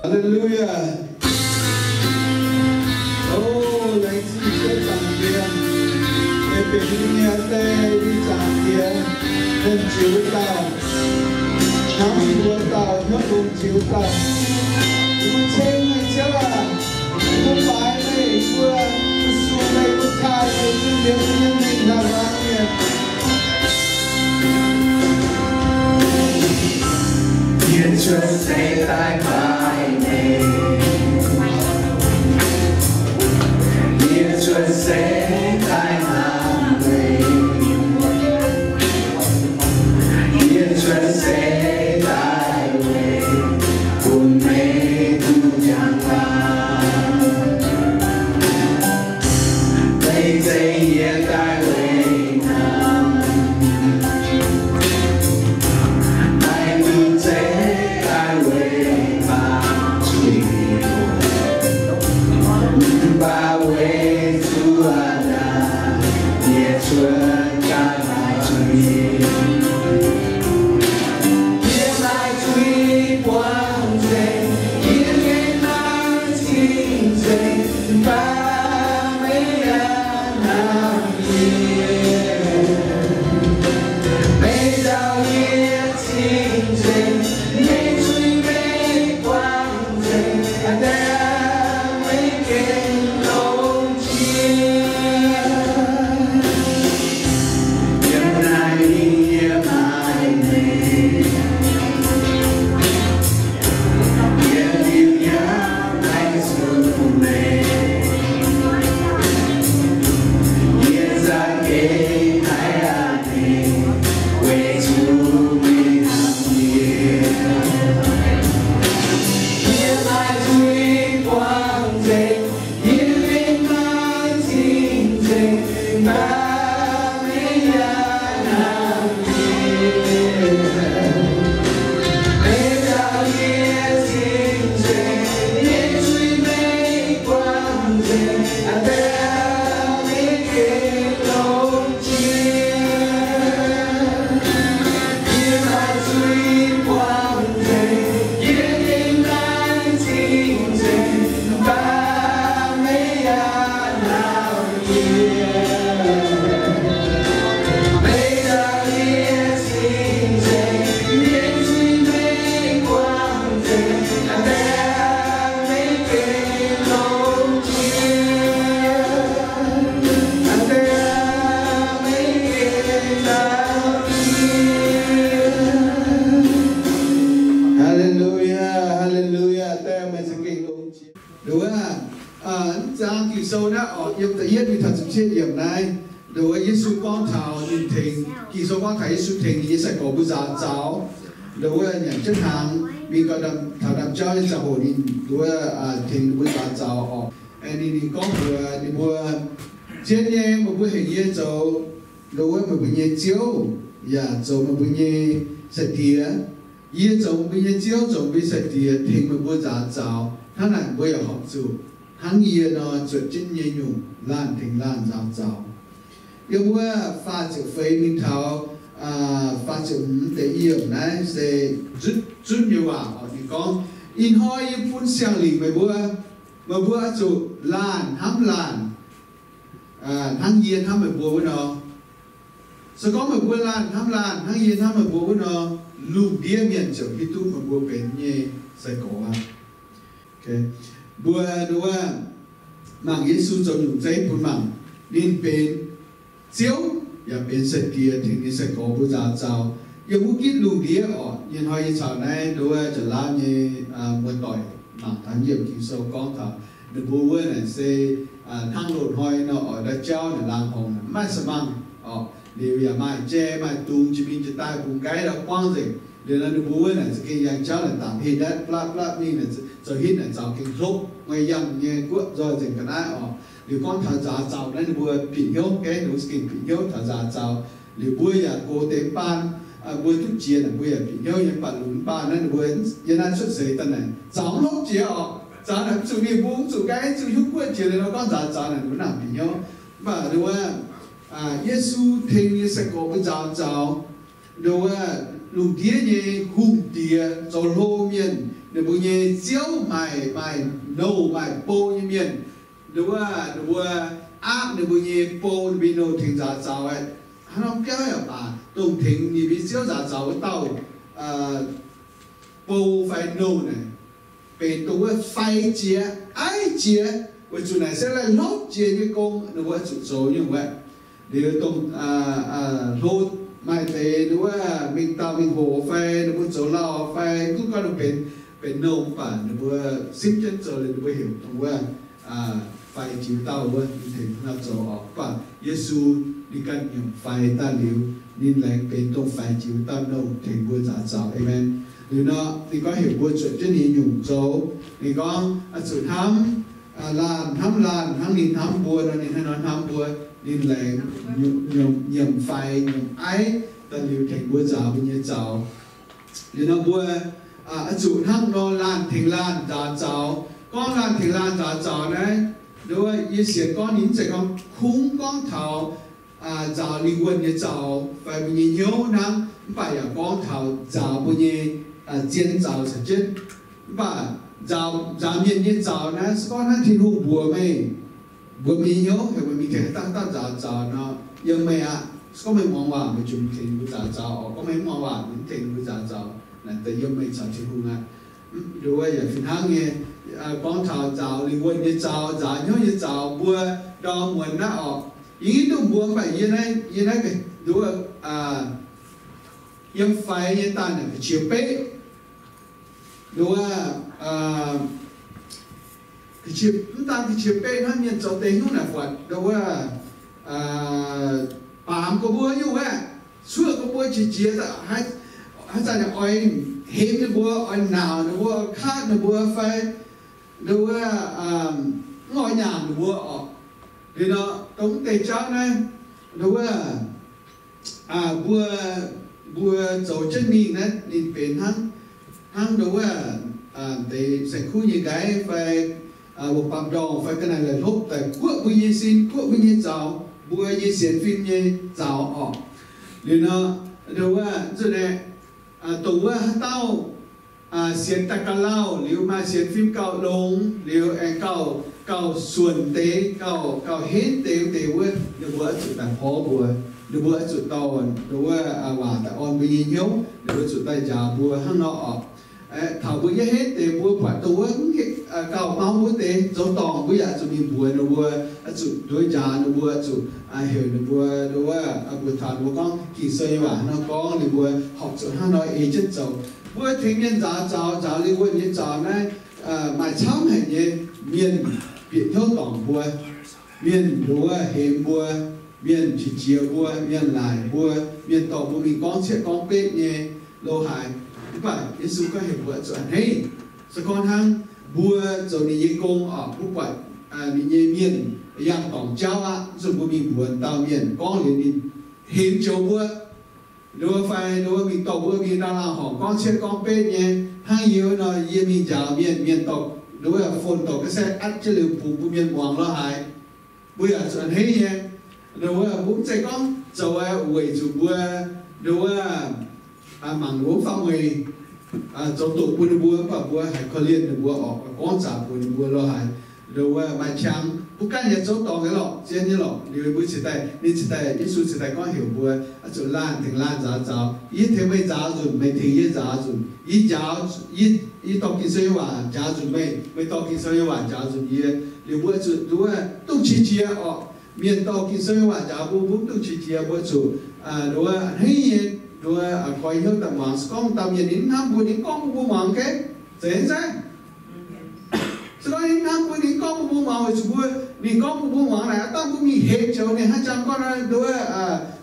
Haleluya. O, laengz zingh Ziouv Zaangc Diex, meih benx yie nyei Diex, yie nyei Zaangc Diex, Nernh Jiex wuov dauh, hnamv mbuo dauh, hnyouv longx jiex wuov dauh. Yie mbuo ceng meih, Ziouv aac. Yie mbuo faix meih, yie mbuo fu-sux meih, yie mbuo taaih meih, yie mbuo liemh mbuo nyei mengh naaic laangz mienh. Yietc cuotv seix daaih baaix meih, yietc cuotv seix daaih hnamv meih, yietc cuotv seix daaih weic bun meih duqv njang-laangc. Meih zeix yie daaih weic hnamv, meih duqv zeix daaih weic baamh zuiz, mv baac weic zuqc naaiv, yie cuotv daaih baamh zuiz. Yie maaih zuiz buangh nzengc, yie gengh maaih cing-nzengc, mv baac meih yaac hnamv yie. Meih nzauh yie cing-nzengc, meih zuiz meih buangh nzengc, aa, meih gengh longx jiex. Yiem naaiv yie maaih meih, yie liuz yaac maiv zuqc meih. Yie za'gengh haiz a'hneiv weic zuqc meih hnamv yie. Yie maaih zuiz buangh nzengc, yie gengh maaih cing-nzengc, mv baac meih yaac hnamv yie. Meih nzauh yie cing-nzengc, yie zuiz meih buangh nzengc, aa, meih gengh longx jiex. Yie maaih zuiz buangh nzengc, yie gengh maaih cing-nzengc, mv baac meih yaac hnamv yie. Meih nzauh yie cing-nzengc, yie zuiz meih buangh nzengc, aa, meih gengh longx jiex. Haleluya, haleluya. Daaih meih za'gengh longx jiex. Nduov, aa, mv zaang Ging-Sou naaiv orqc, yiem da'yietv mingh taux ziepc cietv yiemc naaiv, nduov Yesu gorngv taux ninh tengx, Ging-Sou gorngv taux Yesu tengx ninh nyei sai-gorx mbuo nzaaux zaux. Nduov nyanc jienv hnaangx mingh gau, taux ndaamv-jauv nyei ziangh hoc ninh nduov, aa, tengx ninh mbuo nzaaux zaux orqc. Ninh, ninh gorngv mbuox ninh mbuo, Zien nyei, meih mbuo hengx yie zoux nduov meih mbuo nyei Ziouv, yaac zoux meih mbuo nyei sai-diex. Yie zoux meih mbuo nyei Ziouv, zoux meih mbuo nyei sai-diex, tengx meih mbuo nzaaux zaux. Hnangv naaic mbuo yaac horpc zuqc hnangv yie nor zuotc jienv nyei nyungc, laanh tengx laanh nzaaux zaux. Yiem wuov faah ziepc feix mingh taux, aa, faah ziepc hmz deix yiem naaiv se zunv, zunv nyei waac orqc. Ninh gorngv, Ih hnoi yie bun siang-lingc meih mbuo, meih mbuo oix zuqc laanh hnamv laanh, aa, hnangv yie hnamv meih mbuo wuov nor. Se gorngv meih mbuo laanh hnamv laanh hnangv yie hnamv meih mbuo wuov nor, lungh ndiev mienh ziouc hiuv duqv meih mbuo benx nyei sai-gorx aqv. Mbuo nduov mangc Yesu zoux nyungc zeiv bun mangc. Ninh benx Ziouv yaac benx sai-diex, tengx ninh sai-gorx mbuo nzaaux zaux. Yiem wuov gitv lungh ndiev orqc, ih hnoi yie caux naaiv nduov Janx-Laauv nyei, aa, muoz-doic mangc taux yiemc Ging-Sou gorngv taux ninh mbuo wuov naaic se, aa, hnangv loz-hnoi nor oix ndau jauv naaic laangz horngc naaic mv maaih สว่าง orqc. Liuz yaac maaih jai maaih dungz jiex mingh jiex daaih, bungx nqaiv ndau buangv nzengc. Liuz nor ninh mbuo wuov naaic za'gengh yangh jauv naaic dangc heh ndatv blapv blapv mingh naaic, zoux hitv naaic zaux gengh hlopv, nguaih yangh nyei guoqv nzoih nzengc ga'naaiv orqc. Liuz gorngv taux nzaaux zaux naaiv ninh mbuo bieqc hnyouv, gaengh ninh mbuo za'gengh bieqc hnyouv taux nzaaux zaux. Liuz mbuo yaac gox deix mv baan, mbuo duqv jiex naaic mbuo yaac bieqc hnyouv nyei, mv baac lunx mv baan naaiv ninh mbuo yiem naaiv cuotv seix daaih naaic zaux mv lopv jiex orqc. Zaux naaic mv zuqc mingh mbungv, mv zuqc nqaiv, mv zuqc hiuv guoqv jiex liuz nor gorngv nzaaux zaux naaic ninh mbuo mv nangc bieqc hnyouv. Mv baac nduov, aa, Yesu tengx ninh nyei sai-gorx mbuo nzaaux zaux. Nduov, lungh ndiev nyei hungh diex zoux hlo mienh, Ninh mbuo nyei ziouv maaih, maaih nouh maaih bou nyei mienh, wuov, ninh mbuo aapv ninh mbuo nyei bou, ninh mbuo nyei nouh tengx nzaaux zaux aqv. Hnangv nor biauv yaac baac, dongh tengx ninh mbuo nyei ziouv nzaaux zaux wuov dauh bou fai nouh naaic, benx dongh wuov faix jiex, aiv jiex, weic zuqc naaic se laih hlopv jiex nyei gong, ninh mbuo oix zuqc zoux nyungc wuov. Liuz dongh hlo maaih deix wuov mingh dauh mingh hoc fai ninh mbuo zoux lauh fai duqv gorngv ninh benx, benx nouh mv baac ninh mbuo simv jienv zoux liuz ninh mbuo heuc dongh wuov faix jiex dauh wuov, ninh tengx nor zoux oc. Mv baac Yesu ninh ganh nyiemc faix daaih liuz, ninh laengz benx dongh faix jiex dauh nouh tengx mbuo nzaaux zaux. Aamen. Liuz nor ninh gorngv heuc mbuo zuotc jienv ninh nyei nyungc zoux. Ninh gorngv oix zuqc hnamv laanh hnamv laanh hnangv ninh hnamv mbuo nor, ninh hnangv nor hnamv mbuo. Ninh laengz nyiemc faix nyiemc aiv daaih liuz tengx mbuo nzaaux mbuo nyei zaux. Liuz nor mbuo oix zuqc hnangv nor laanh tengx laanh nzaaux zaux. Gorngv laanh tengx laanh nzaaux zaux naaiv, wuov, yie sienx gorngv ninh mv zeiz gorngv kungx gorngv taux nzaaux lingh wuonh nyei zaux fai mbuo nyei hnyouv hnangv, mv baac yaac gorngv taux nzaaux mbuo nyei zien zaux caux jienv. Mv baac nzaaux, nzaaux mienh nyei zaux naaiv se gorngv hnangv Tin-Hungh mbuox meih, mbuox meih nyei hnyouv heuc meih mingh tengx haaix dauh haaix dauh nzaaux zaux nor, yiem meih aqv. Se gorngv meih muangx waac, meih ziouc mingh tengx ninh mbuo nzaaux zaux oc. Gorngv meih mv muangx waac, meih mv tengx ninh mbuo nzaaux zaux, naaic deix yiem meih caux Tin-Hungh aqv. Nduov yaac fih hnangv nyei, gorngv taux nzaaux lingh wuonh nyei zaux, nzaaux hnyouv nyei zaux, mbuo ndorm muonz naaiv oc, yie mv duqv mbuox mv baac yie naaiv, yie naaiv nduov yiem faix nyei daaih naaic ga'qiex beqv, nduov, ga'qiex, mv daan ga'qiex beqv hnangv, mienh zoux deix hnyouv naaic buatc nduov baamz gorx mbuo nyungc wuov, cuoqv gorx mbuo qiex jiez, haaix zanc oix hemx ninh mbuo, oix naauc ninh mbuo, oix katv ninh mbuo fai nduov, mv oix nyaangc ninh mbuo oc. Liuz nor dongh mv deix jauv naaiv, nduov, mbuo, mbuo zoux jienv mingh naaiv ninh benx hnangv, hnangv nduov, deix saeng-kuv nyei nqaiv fai wuov baamh ndorngh fai ga'naaiv laih hlopv daaih guoqv mbuo nyei sin, guoqv mbuo nyei zaux, mbuo nyei sienx fim nyei zaux oc. Liuz nor, nduov, nzunc naaiv, dongh wuov haaix dauh sienx daaih gauh lauh liuz maaih sienx fim gauh longx liuz aengx gauh, gauh suonc deix, gauh, gauh henv deix wuov deix wuov, ninh mbuo oix zuqc daaih porv mbuo. Ninh mbuo oix zuqc dorh nduov waac daaih orn mbuo nyei hnyouv, ninh mbuo zuqc daaih njaaux mbuo hnangv nor oc. Taux mbuo yietv henv deix mbuo buatc dongh wuov gauh mau wuov deix zoux dorngc, mbuo yaac zuqc mingh mbuox ninh mbuo, oix zuqc nduov njaaux ninh mbuo, zuqc heuc ninh mbuo nduov, mbuox taux ninh mbuo gorngv Ging-Sou nyei waac hnangv nor gorngv, ninh mbuo horpc zuqc hnangv nor ei jienv zoux. Mbuo tengx mienh nzaaux zaux, nzaaux lingh wuonh nyei zaux naaiv, maaih camv haic nyei mienh bieqc hnyouv dorngc mbuo, mienh nduov hemx mbuo, mienh qiex jiez mbuo, mienh laaic mbuo, mienh dorh mbuo mingh gorngv cieqv gorngv betv nyei lo haaix. Mv baac Yesu gorngv heuc mbuo zuqc a'hneiv. Se gorngv hnangv mbuo zoux ninh nyei gong oc, mbuo buatc ninh nyei mienh yangh dorngc jauv aqv, zuqc mbuo mingh mbuox dauh mienh gorngv liuz ninh hemx joux mbuo, nduov fai nduov mingh dorh mbuo mingh daauh laangh horngc gorngv cieqv gorngv betv nyei. Hnangv yie nor, yie mingh njaaux mienh, mienh dorh nduov phone dorh cassette atv jienv liuz bungx bun mienh muangx lo haaix. Mbuo yaac zuqc a'hneiv nyei. Nduov mbuo mv zeiz gorngv zoux weic zuqc mbuo nduov mangc wuov fangx mueiz zoux doqc bun ninh mbuo, mv baac mbuo haiz korv-lienh ninh mbuo oc, gorngv zaqc mbuox ninh mbuo lo haaix. Nduov maaih qangx mbuo ganh yaac zoux dorngc nyei lorqc, zien nyei lorqc. Liuz mbuo cingx daaih, ninh cingx daaih, Yesu cingx daaih gorngv heuc mbuo oix zuqc laanh tengx laanh nzaaux zaux. Yie tengx meih nzaaux nzunc, meih tengx yie nzaaux nzunc. Yie njaaux, yie, yie dorh Ging-Sou nyei waac njaaux nzunc meih, meih dorh Ging-Sou nyei waac njaaux nzunc yie. Liuz mbuo zuqc nduov duqv qiex jiez oc. Mienh dorh Ging-Sou nyei waac njaaux mbuo, mbuo mv duqv qiex jiez, mbuo zuqc nduov a'hneiv nyei, nduov koi hnyouv daaih muangx. Se gorngv dauh mienh ninh mv hnamv mbuo, ninh gorngv bun mbuo muangx, zeiz nyei. Se gorngv ninh mv hnamv mbuo, ninh gorngv bun mbuo muangx, weic zuqc mbuo, ninh gorngv bun mbuo muangx naaic, aav dangh mbuo mingh hemx joux ninh hnangv jangx gorngv nduov,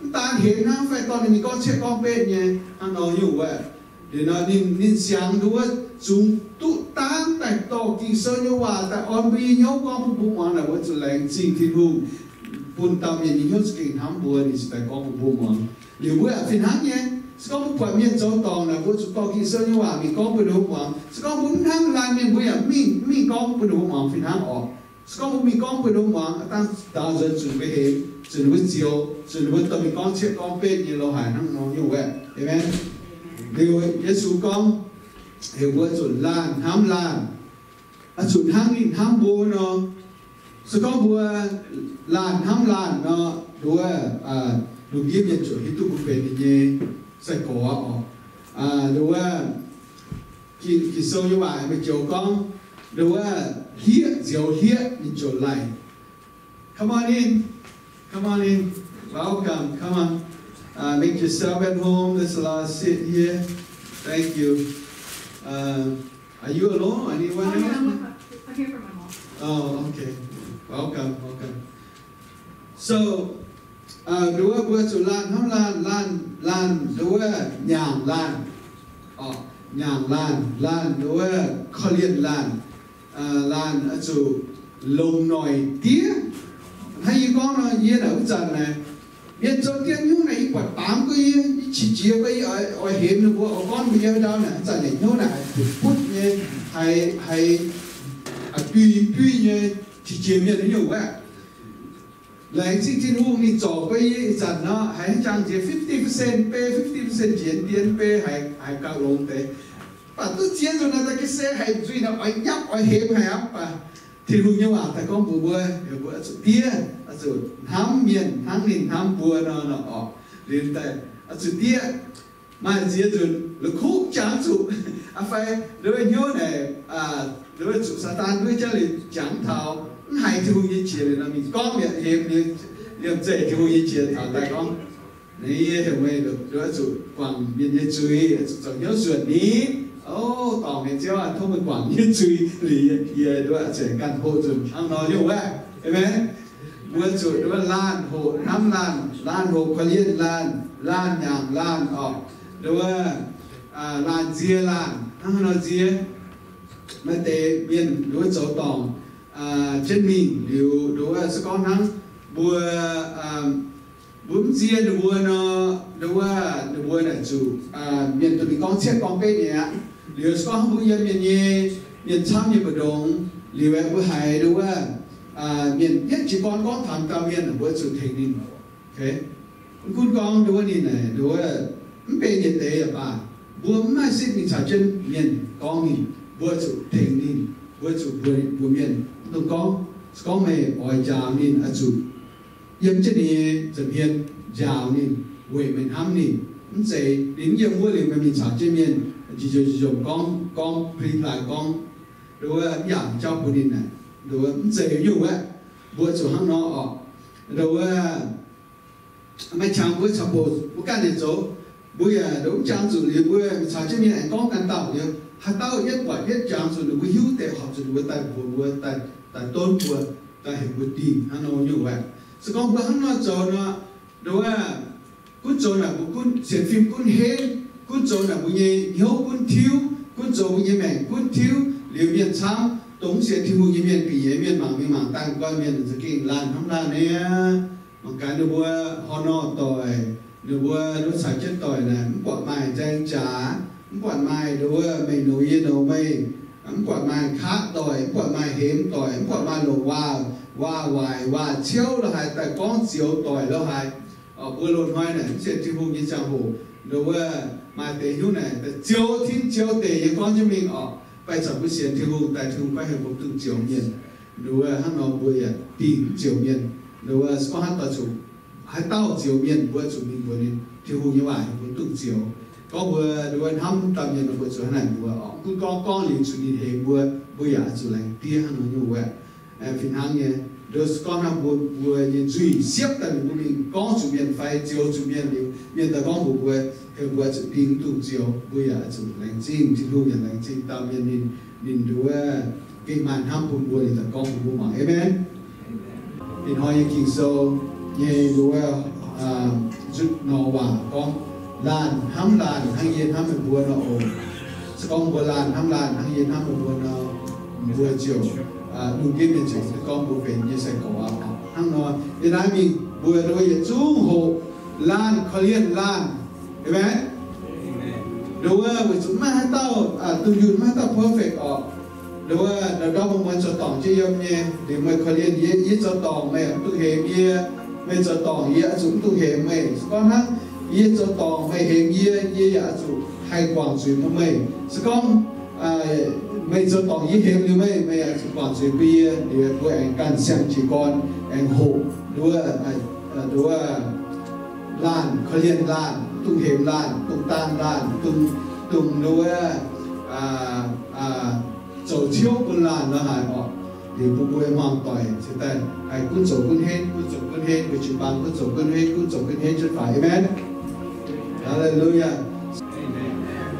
mv daan hemx hnangv fai dorh ninh mingh gorngv cieqv gorngv betv nyei hnangv nor nyungc wuov. Liuz nor ninh, ninh siangx nduov zungx duqv dangv daaih dorh Ging-Sou nyei waac daaih orn mbuo nyei hnyouv gorngv bun mbuo muangx naaic, mbuo zuqc laengz zingh Tin-Hungh bun dauh mienh nyei hnyouv za'gengh hnamv mbuo, ninh cingx daaih gorngv bun mbuo muangx. Liuz mbuo yaac fih hnangv nyei, se gorngv mbuo buatc mienh zoux dorngc naaic, mbuo zuqc dorh Ging-Sou nyei waac mingh gorngv bun ninh mbuo muangx. Se gorngv mbuo mv hnamv laanh mienh, mbuo yaac mingh, mingh gorngv bun ninh mbuo muangx fih hnangv oc. Se gorngv mbuo mingh gorngv bun ninh mbuo muangx, aav dangh daaux nzuonx zuqc ninh mbuo hemx, zuqc ninh mbuo zioux, zuqc ninh mbuo dorh mingh gorngv cieqv gorngv betv nyei lo haic hnangv nor nyungc wuov. Aamen. Liuz Yesu gorngv, heuc mbuo zuqc laanh hnamv laanh, oix zuqc hnangv ninh hnamv mbuo nor. Se gorngv mbuo laanh hnamv laanh nor, nduov, lungh ndiev mienh ziouc hiuv duqv mbuo benx ninh nyei sai-gorx oc. Nduov, Ging-Sou nyei waac meih joux gorngv, nduov, hlieqv nzioux hlieqv ninh ziouc laih. Come on in. Come on in. Welcome. Come on. Uh, make yourself at home. There's a lot of seat here. Thank you. Uh, are you alone? Anyone else? Oh, yeah, I'm with my, I'm here for my mom. Oh, okay. Welcome, welcome. So, uh, nduov mbuo zuqc laanh hnamv laanh, laanh, laanh nduov nyaangc laanh, nyaangc laanh, laanh nduov korv-lienh laanh, laanh oix zuqc longx noic diev. Hnangv yie gorngv nor, yie naaic wuov zanc naaic, mienh zoux dien hnyouv naaic yie buatc baamz guei yie, yie qiex jiez guei yie oix hemx ninh mbuo, oix gorngv mbuox yie ndau naaic, wuov zanc naaic hnyouv naaic haiz butv-butv nyei, haiz, haiz, aa, duih duih nyei, qiex jiez mienh nyungc wuov. Laengz zingh Tin-Hungh ninh zorc guei yie ih zanc nor, haiz jangx jiex fifty percent bei, fifty percent jiex dien bei, haiz, haiz gauh longx deix. Mv baac duqv ziex nzunc naaic daaih ga'sie haiz nzuih naaic oix nyapv oix hemx haic aqv. Mv baac Tin-Hungh nyei waac daaih gorngv mbuox mbuo, heuc mbuo oix zuqc diev, oix zuqc hnamv mienh hnangv ninh hnamv mbuo nor, nor oc. Liuz daaih oix zuqc diev. Maaih ziex nzunc la'kuqv jangx zuqc, aa, fai nduov hnyouv naaic, nduov zuqc Saadaan nduov jauv liuz jangx taux mv haiz Tin-Hungh nyei qiex liuz nor, mingh gorngv mi'aqv, hemx liuz, liemh zeih Tin-Hungh nyei qiex taux daaih gorngv, Naaiv yie heuc meih nduov zuqc guangc mienh nyei zuiz, zuqc zoux hnyouv suonc ni. O, dorngc haic Ziouv aac, tov meih guangc yie nyei zuiz liuz, yie nduov zuqc ganh hoqc nzunc hnangv nor nyungc wuov. Aamen. Mbuo zuqc nduov laanh hoqc hnamv laanh, laanh hoqc korv-lienh laanh, laanh nyaangc laanh oc. Nduov laanh nzie laanh hnangv haaix nor nzie. Maaih deix mienh nduov zoux dorngc jienv mingh liuz, nduov se gorngv hnangv mbuo, mbuo mv nzie ninh mbuo nor, nduov ninh mbuo naaic zuqc mienh duqv mingh gorngv cietv gorngv beiv nyei aqv. Liuz se gorngv hnangv mbuo yiem mienh nyei, mienh camv nyei mbu'ndongx liuz aeqv, mbuo haiz nduov mienh yietv jiez gorn gorngv taux dauh mienh, mbuo zuqc tengx ninh. Mv gunv gorngv nduov ninh naaic nduov mv benx yietc deix yaac baac, mbuo mv maaih sitv mingh caux jienv mienh gorngv ninh, mbuo zuqc tengx ninh, mbuo zuqc mbuox mienh, mv dungx gorngv, se gorngv meih oix njaaux ninh oix zuqc yiem jienv ninh nyei nza'hmien njaaux ninh weic meih hnamv ninh. Mv zeiz ninh mv yiem wuov liuz meih mingh caux jienv mienh njiec njiec njiec njiec gorngv, gorngv pli plaaix gorngv, nduov mv yaac jauv bun ninh naaic, nduov mv zeiz nyungc wuov. Mbuo zuqc hnangv nor oc. Nduov maaih qangx mbuo caux bouc mbuo ganh nyei zoux, mbuo yaac nduov mv jangx zuqc liuz mbuo caux jienv mienh aengx gorngv ganh dauh liuz, haaix dauh yietv buatc yietv jangx zuqc ninh mbuo hiuv deix horpc zuqc ninh mbuo daaih mbuox mbuo, daaih, daaih donv mbuo, daaih heuc mbuo dingh hnangv nor nyungc wuov. Se gorngv mbuo hnangv nor zoux nor, nduov gunv zoux naaic mbuo gunv sienx fim gunv henv, gunv zoux naaic mbuo nyei hnyouv gunv tiuv, gunv zoux mbuo nyei maengc gunv tiuv liuz, mienh camv dongh mv sienx Tin-Hungh nyei mienh, bingc nyeiz mienh mangc mingh mangc daaih, guanh mienh za'gengh laanh hnamv laanh nyei aqv. Mangc gaax ninh mbuo horh norh doic, ninh mbuo nduov caux jienv doic naaic mv buatc maaih nzaeng jaax, mv buatc maaih nduov meih nouz yie nouz meih, mv buatc maaih kaqv doic, mv buatc maaih hemx doic, mv buatc maaih longc waac, waac waaic, waac ciouv lo haaix daaih gorngv zioux doic lo haaix. Mbuo loz-hnoi naaic mv sienx Tin-Hungh nyei ziangh hoc, nduov maaih deix hnyouv naaic daaih zioux tin zioux deic nyei gorngv jienv mingh oc. Mv baac caux mbuo sienx Tin-Hungh daaih, Tin-Hungh goiv heuc mbuo duqv zioux mienh. Nduov hnangv nor mbuo yaac dingh zioux mienh. Nduov se gorngv haaix dauh zuqc, haaix dauh zioux mienh, mbuo zuqc mingh mbuox ninh Tin-Hungh nyei waac heuc mbuo duqv zioux. Gorngv mbuo nduov hnamv dauh mienh nor, mbuo zuqc hnangv naaic mbuox oc. Mv gunv gorngv, gorngv liuz zuqc ninh hemx mbuo, mbuo yaac zuqc laengz diev hnangv nor nyungc wuov. Fih hnangv nyei, nduov se gorngv hnangv mbuo, mbuo nyei nzuih siepv daaih liuz mbuo mingh gorngv zuqc mienh fai zioux zuqc mienh liuz, mienh daaih gorngv mbuox mbuo, heuc mbuo zuqc dingh mv dungx zioux, mbuo yaac zuqc laengz zingh Tin-Hungh, yaac laengz zingh dauh mienh ninh, ninh nduov gengh maaih hnamv bun mbuo, ninh daaih gorngv bun mbuo muangx. Aamen. Ih hnoi nyei Ging-Sou nyei nduov nzutv nor waac gorngv, laanh hnamv laanh hnangv yie hnamv meih mbuo nor oc. Se gorngv mbuo laanh hnamv laanh hnangv yie hnamv meih mbuo nor, mbuo ziouc, lungh ndiev mienh ziouc duqv gorngv mbuo benx yie nyei sai-gorx aqv. Hnangv nor, yie naaiv mingh mbuo nduov yietc zungv hoqc laanh korv-lienh laanh. Aamen. Nduov weic zuqc maiv haaix dauh dunh yunh, maiv haaix dauh perfect oc. Nduov ndau ndorm meih muonz zoux dorngc jienv yiem nyei, liuz meih korv-lienh yie, yie zoux dorngc meih mv dungx hemx yie, meih zoux dorngc yie oix zuqc mv dungx hemx meih. Se gorngv hnangv yie zoux dorngc meih hemx yie, yie yaac oix zuqc haih guangc zuiz bun meih. Se gorngv meih zoux dorngc yie hemx liuz meih, meih yaac zuqc guangc zuiz bun yie. Liuz mbuo aengx ganh siang jiez gorn, aengx hoqc nduov, nduov laanh, korv-lienh laanh, dungx hemx laanh, dungx daanh laanh, dungx, dungx nduov zoux ciouv bun laanh nor haic orqc. Liuz bun mbuo hmuangx doic cingx daaih haih gunv zoux gunv henv, gunv zoux gunv henv, mbuo jiu-baang gunv zoux gunv henv, gunv zoux gunv henv cuotv faaux. Amen. Hallelujah.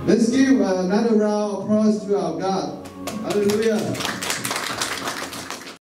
Let's give another round of applause to our God. Hallelujah.